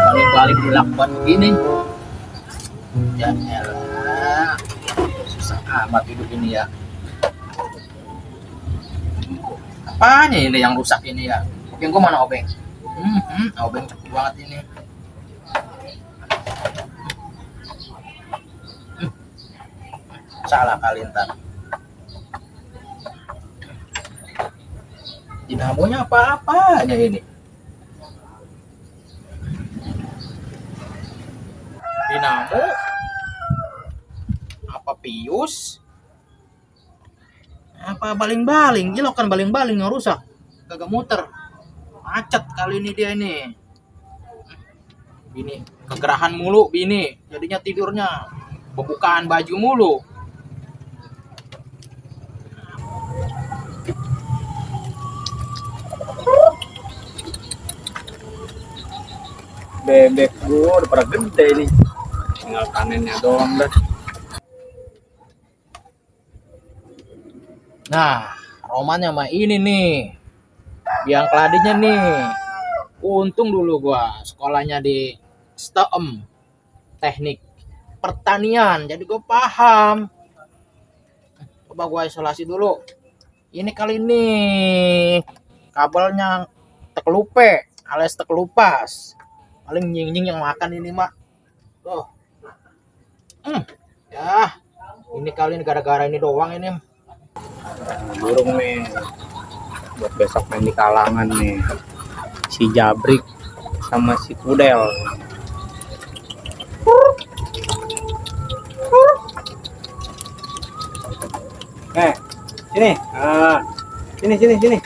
Balik-balik dilakukan begini. Ya elah, susah amat hidup ini ya. Apanya ini yang rusak ini ya? Obeng gua mana obeng? Obeng cepet banget ini. Salah kali ntar. Dinamonya apa-apanya ini? Dinamo? Apa pius? Apa baling-baling? Gila kan baling-baling yang rusak. Kagak muter. Macet kali ini dia ini. Bini kegerahan mulu bini. Jadinya tidurnya pembukaan baju mulu. Bebek gua udah pada gede nih, tinggal panennya doang dah. Nah, romannya mah ini nih, biang keladinya nih. Untung dulu gua sekolahnya di STM, teknik pertanian, jadi gua paham. Coba gua isolasi dulu. Ini kali ini kabelnya teklupe alias teklupas. Paling nying-nying yang makan ini mak. Tuh. Ya, ini kali ini gara-gara ini doang ini. Burung nih, buat besok main di kalangan nih, si Jabrik sama si Kudel. Sini, sini.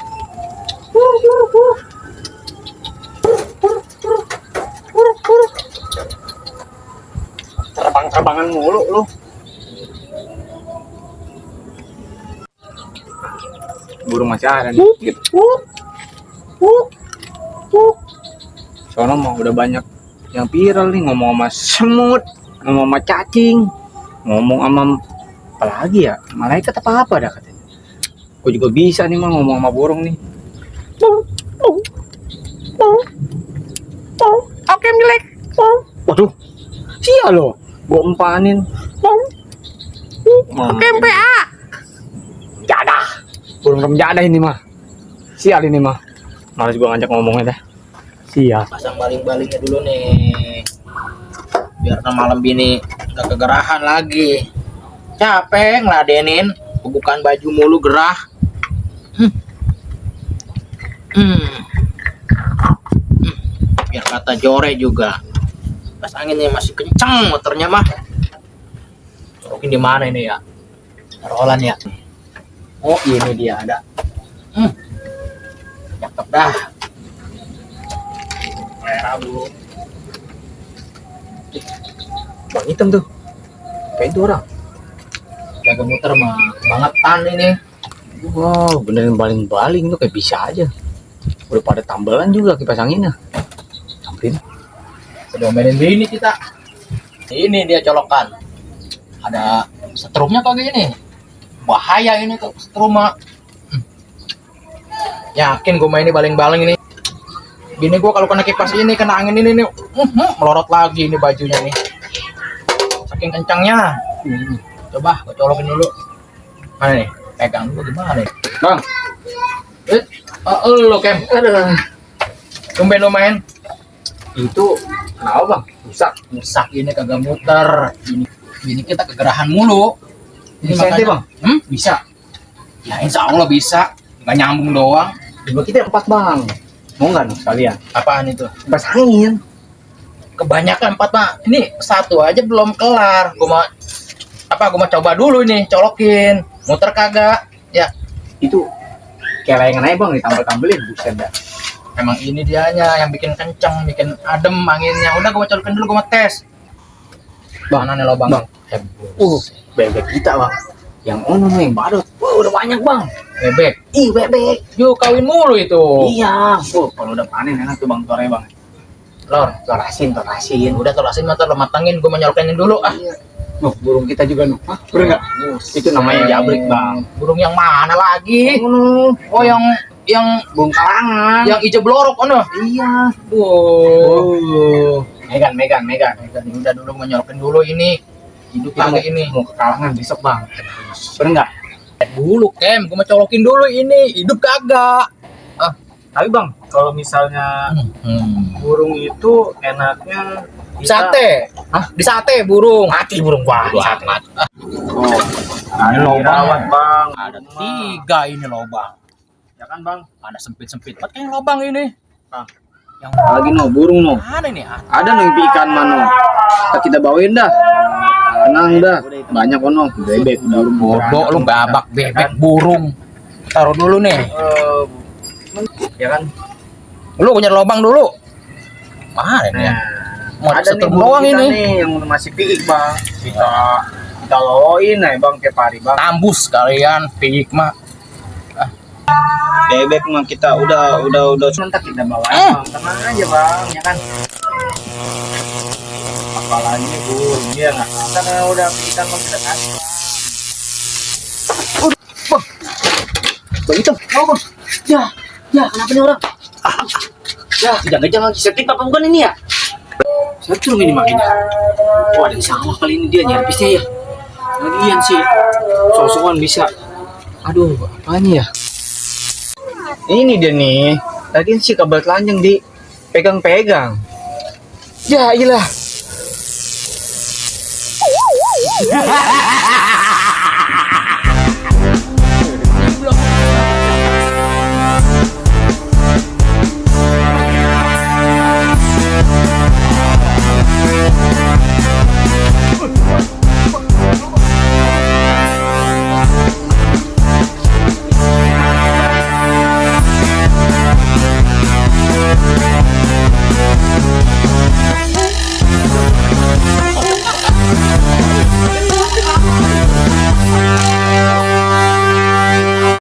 Terbang-terbangan mulu lu. Burung masih ada nih. Soalnya mah udah banyak yang viral nih, ngomong sama semut, ngomong sama cacing, ngomong sama apa lagi ya, malaikat apa dah katanya. Gue juga bisa nih mah ngomong sama burung nih. Oke milik. Waduh, sia lo, gua empanin. Oke MPA. Jadah, burung remjadah ini mah. Sial ini mah. Males gua ngajak ngomongnya dah. Sial. Pasang baling-balingnya dulu nih, biar malam bini gak kegerahan lagi. Capek ngeladenin, bukan baju mulu gerah. Biar kata Jore juga, pas anginnya masih kencang motornya mah. Mungkin di mana ini ya? Taruhan ya. Oh ini dia ada. Cakep dah. Merah dulu. Bang hitam tuh. Kayak itu orang. Jaga muter mah bangetan ini. Wow, beneran baling-baling tuh kayak bisa aja. Udah pada tambelan juga kipas anginnya. Samperin. Sedomelin bini kita. Ini dia colokan. Ada setrumnya kok gini. Bahaya ini tuh setrum mah. Yakin gue main ini baling-baling ini. Bini gue kalau kena kipas ini, kena angin ini nih, melorot lagi ini bajunya nih. Saking kencangnya. Coba gue colokin dulu. Mana nih? Pegang dulu gimana nih? Bang. Lo Kem. Aduh. Tumben lo main. Itu kenapa bang? Rusak ini kagak muter. Bini kita kegerahan mulu. Ini Bisa makanya, bang? Bisa. Ya insya Allah bisa. Nggak nyambung doang. Juga kita 4 bang. Mau nggak nih sekalian? Apaan itu? Kipas angin. Kebanyakan 4 pak. Ini satu aja belum kelar. Gue mau coba dulu nih, colokin. Muter kagak? Ya. Itu kelengan aja bang, ditambel-tambelin. Buset dah. Emang ini dianya yang bikin kenceng, bikin adem anginnya. Udah gue mau colokin dulu, gue mau tes. Mana nih lobang? Bang. Bebek kita bang. Yang ono nih, yang badut. Udah banyak bang. Bebek. Ih bebek. Yuk kawin mulu itu. Iya. Kalau udah panen enak tuh bang tore bang. Torasin. Udah tolasin mata lo matangin, gue mau nyolokin dulu ah. Iya. Burung kita juga nih. Bener nggak? Itu namanya jabrik bang. Burung yang mana lagi? Oh, Oh yang yang burung kalangan. yang ijo blorok ono. Iya. Wow. Megan. Ini udah dulu menyolokin dulu ini. Hidup Kita kagak ini. mau ke kalangan besok bang. Bener nggak? Dulu Kem, gua mau colokin dulu ini. Hidup kagak. Tapi bang, kalau misalnya burung itu enaknya Sate. Hah? Di sate burung. Mati burung gua. Di sate. Oh, ini lobang bang. Ada 3 ini lobang. Ya kan bang? Ada sempit-sempit. Pakai lobang ini. Bang. Yang Lagi no burung no. mana nih? Ada no yang ikan mano. Kita bawain dah. Tenang dah. Banyak ono. Bebek burung. Bodoh lu babak bebek burung. Taruh dulu nih. Ya kan? Lu punya lobang dulu. Mana nih ya? Mau ada nih setrum burung doang kita ini. nih yang masih piik bang. Kita loin nih bang tiap hari bang. Tambus kalian, pik mah. Bebek mah kita udah sebentar kita bawain bang. Tenang aja bang, ya kan? Apalagi burung dia nggak. Karena udah ikan mah kita kasih. Bang itu, mau bang? Ya, kenapa nih orang? Ya, jangan setip apa bukan ini ya? Setrum ini makanya. Wah, ada yang sama kali ini dia nyerpisnya ya. Lagian sih, sosokan bisa. Aduh, apanya ya? Ini dia nih. Lagian sih kabel telanjang di pegang-pegang. Ya, iyalah.